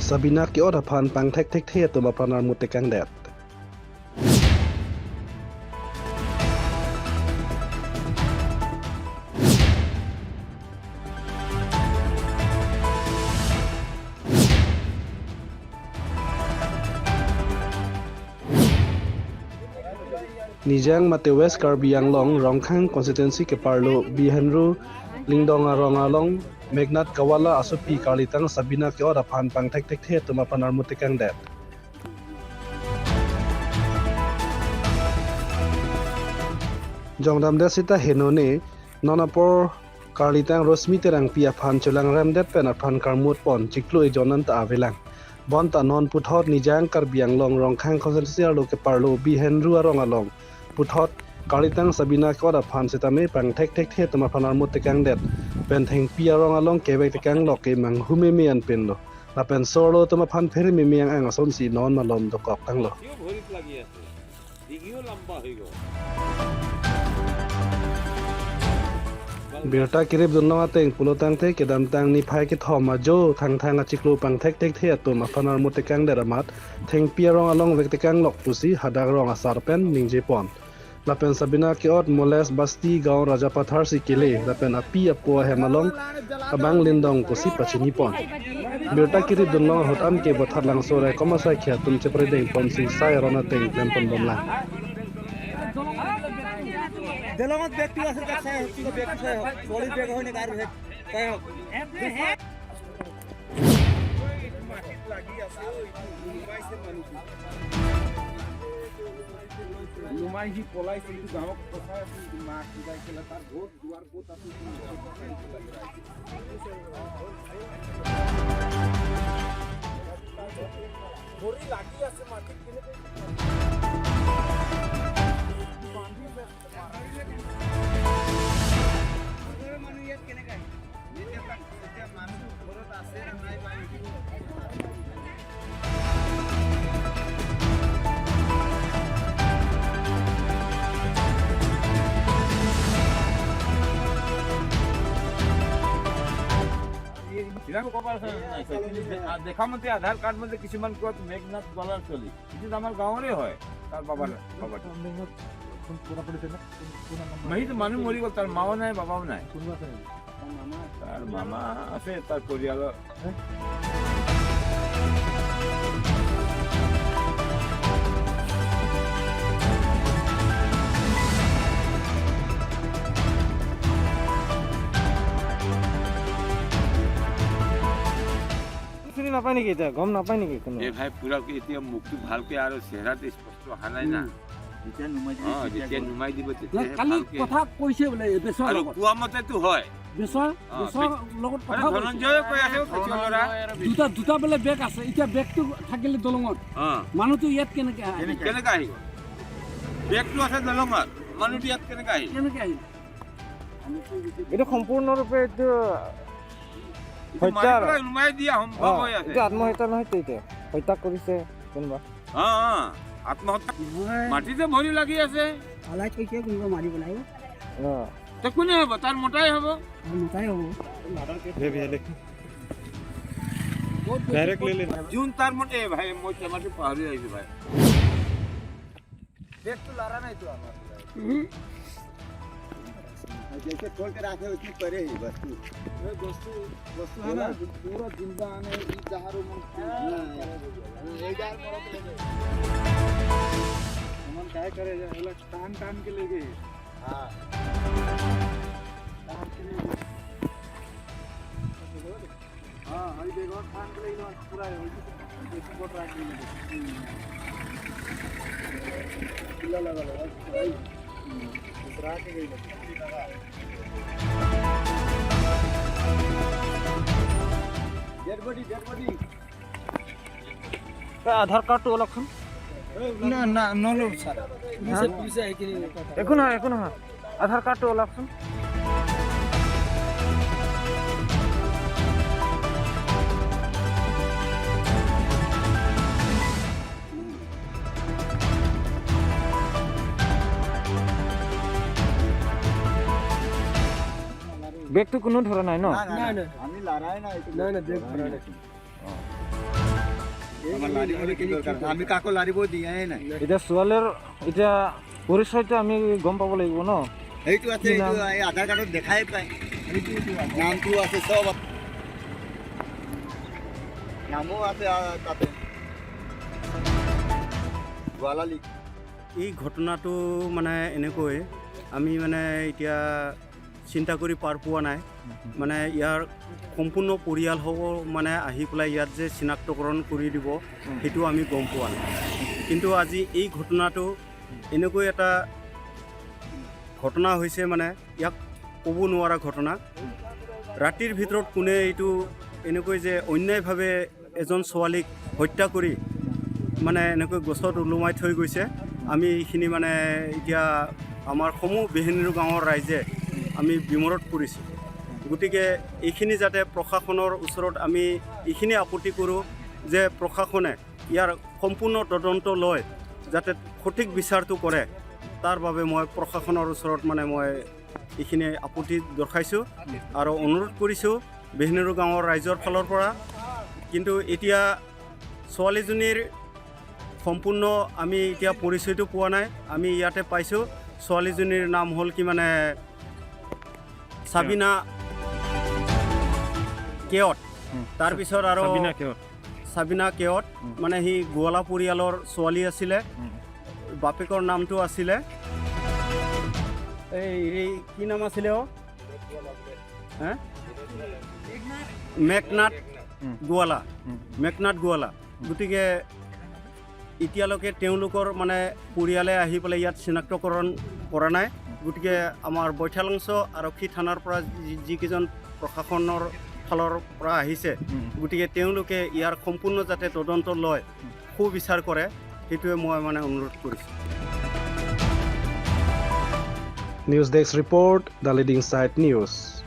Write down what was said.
Sabina ki ot aphan pang thek thek the tum apanar mut tekang det. Nijang mate West Karbi Anglong Rongkhang constituency ke parlo Bihenru Lingdong Rongalong Megnat Kawala Asupi Karlitang Sabina ke ora phan pang thek thek the tuma panar mutekang det. Jongdam de sita henone nonapor Karlitang Rosmi terang pia phan chulang ram det pen phan karmut pon chiklo e jonan ta avelang. Bonta non puthot Nijang Karbi Anglong Rongkhang constituency arlo ke parlo Bihenru Rongalong puthot Karlitang Sabina ke ora phan sitame pang thek thek the tuma panar mutekang det. Pen theng pia rong along kewek tekang lok ke mang hume mian pen lo la pen solo tuma phan pheri mi miang ang son si non malom do kok tang lo. Birta kirip dunlong ateng pulotang te kedam tang ni phai ke thoma jo thang thang a chiklo pang thek thek the tuma phanar mutekang deramat theng pia rong along vek tekang lok pusi hadak rong asar pen ningje pon. Lapen Sabina ke ot moles basti gaon Raja Pathar si kele lapen api apo hemalong abang lindong kosi pachini pon. Birta kirip dunlong hot am ke bothar lang sore komasa khya tum chepre deng pon si sai rona teng lempon bomla. Delongot ব্যক্তি আছে কাছে ব্যক্তি চলি বেগ হয় না কার তাই হোক মাটিত লাগি আছে লুমাইছে মানুহ লুমাই সি পলাইছে কিন্তু গাঁৱক কথা আছিল মাক বুজাই পেলাই তাৰ বহুত দুৱাৰ বহুত আছিল। ভৰি লাগি আছে মাটিত কেনেকৈ দেখা মতে আধাৰ কাৰ্ড মতে কিছুমান ক'ত মেঘনাথ গোৱালাৰ চলি কিন্তু আমাৰ গাঁৱৰে হয় তাৰ বাবাৰ বাবাটো সেইটো মানুহ মৰি গ'ল, তাৰ মাও নাই বাবাও নাই, তাৰ মামা আছে তাৰ পৰিয়ালৰ। চিনি নাপায় নেকি এতিয়া গম নাপায় নেকি কোনো? এই ভাই পুৰা এতিয়া মুখটো ভালকে আৰু চেহেৰাটো স্পষ্ট অহা নাই না। যেতিয়া নুমাই দিব কালি কথা কৈছে বোলে আৰু কোৱা মতেতো হয় ধনঞ্জয়ে কৈ আছে দুটা দুটা বোলে বেগ আছে, এতিয়া বেগটো থাকিলে দলঙত মানুহটো ইয়াত কেনেকে কেনেকে আহিব? বেগটো আছে দলঙত, মানুহটো ইয়াত কেনেকে আহিব? কেনেকে আহিব? এইটো সম্পূৰ্ণৰূপে এইটো হত্যা নুমাই দিয়া সম্ভৱ হৈ আছে। এইটো আত্মহত্যা নহয়, এতিয়া হত্যা কৰিছে কোনোবা। আত্মহত্যা মাটিতে ভৰি লাগি আছে, পেলাই থৈছে কোনোবা মাৰি পেলাই। কোনে হ'ব? তাৰ মোটাই হ'ব, মোটাই হ'ব। যোন তাৰ মতে ভাই মই টেমাটো পাহৰি আহিছো ভাই। বেগটো লাৰা নাইতো আমাৰ जैसे खोल के रखे उसमें पड़े ही वस्तु वस्तु वस्तु है ना पूरा जिंदा आने जहारो मन एक हजार मरत ले मन काय करे जा टान टान के ले गए। हां टान के ले गए। हां हई देखो टान के ले गए पूरा बेसी बोट राख ले किला लगा लगा भाई दूसरा के गई। Dead body dead body Aadhaar কাৰ্ডটো অলপখন না না নলো স্যাৰ পুলিশে পুলিশে একো নহয় একো নহয় আধাৰ কাৰ্ডটো ওলাওকচোন। বেগটো কোনো ধৰা নাই ন? না না আমি লৰাই নাই না না বেগ ধৰা নাই। আমাৰ লাৰিবলৈ কি দৰকাৰ? আমি কাকো লাৰিব দিয়াই নাই। এতিয়া ছোৱালীৰ এতিয়া পৰিচয়টো আমি গম পাব লাগিব ন। সেইটো আছে, এইটো এই আধাৰ কাৰ্ডত দেখাই পায়, নামটো আছে, চব নামো আছে তাতে গোৱালালি। এই ঘটনাটো মানে এনেকৈ আমি মানে এতিয়া চিন্তা কৰি পাৰ পোৱা নাই। মানে ইয়াৰ সম্পূৰ্ণ পৰিয়ালসহ মানে আহি পেলাই ইয়াত যে চিনাক্তকৰণ কৰি দিব সেইটো আমি গম পোৱা নাই। কিন্তু আজি এই ঘটনাটো এনেকৈ এটা ঘটনা হৈছে, মানে ইয়াক ক'ব নোৱাৰা ঘটনা। ৰাতিৰ ভিতৰত কোনে এইটো এনেকৈ যে অন্যায়ভাৱে এজন ছোৱালীক হত্যা কৰি মানে এনেকৈ গছত ওলোমাই থৈ গৈছে, আমি এইখিনি মানে এতিয়া আমাৰ সমূহ বেহেনিৰু গাঁৱৰ ৰাইজে আমি বিমৰত পৰিছোঁ। গতিকে এইখিনি যাতে প্ৰশাসনৰ ওচৰত আমি এইখিনি আপত্তি কৰোঁ যে প্ৰশাসনে ইয়াৰ সম্পূৰ্ণ তদন্ত লয়, যাতে সঠিক বিচাৰটো কৰে, তাৰ বাবে মই প্ৰশাসনৰ ওচৰত মানে মই এইখিনি আপত্তি দৰ্শাইছোঁ আৰু অনুৰোধ কৰিছোঁ বেহেনিৰু গাঁৱৰ ৰাইজৰ ফালৰ পৰা। কিন্তু এতিয়া ছোৱালীজনীৰ সম্পূৰ্ণ আমি এতিয়া পৰিচয়টো পোৱা নাই। আমি ইয়াতে পাইছোঁ ছোৱালীজনীৰ নাম হ'ল কি মানে চাবিনা কেৱট। তাৰপিছত আৰু চাবিনা কেৱট মানে সি গোৱালা পৰিয়ালৰ ছোৱালী আছিলে। বাপেকৰ নামটো আছিলে এই কি নাম আছিলে অ' মেঘনাথ গোৱালা, মেঘনাথ গোৱালা। গতিকে এতিয়ালৈকে তেওঁলোকৰ মানে পৰিয়ালে আহি পেলাই ইয়াত চিনাক্তকৰণ কৰা নাই। গতিকে আমাৰ বৈঠালাংছ আৰক্ষী থানাৰ পৰা যিকেইজন প্ৰশাসনৰ ফালৰ পৰা আহিছে, গতিকে তেওঁলোকে ইয়াৰ সম্পূৰ্ণ যাতে তদন্ত লয়, সুবিচাৰ কৰে, সেইটোৱে মই মানে অনুৰোধ কৰিছোঁ। News desk report, the leading site news.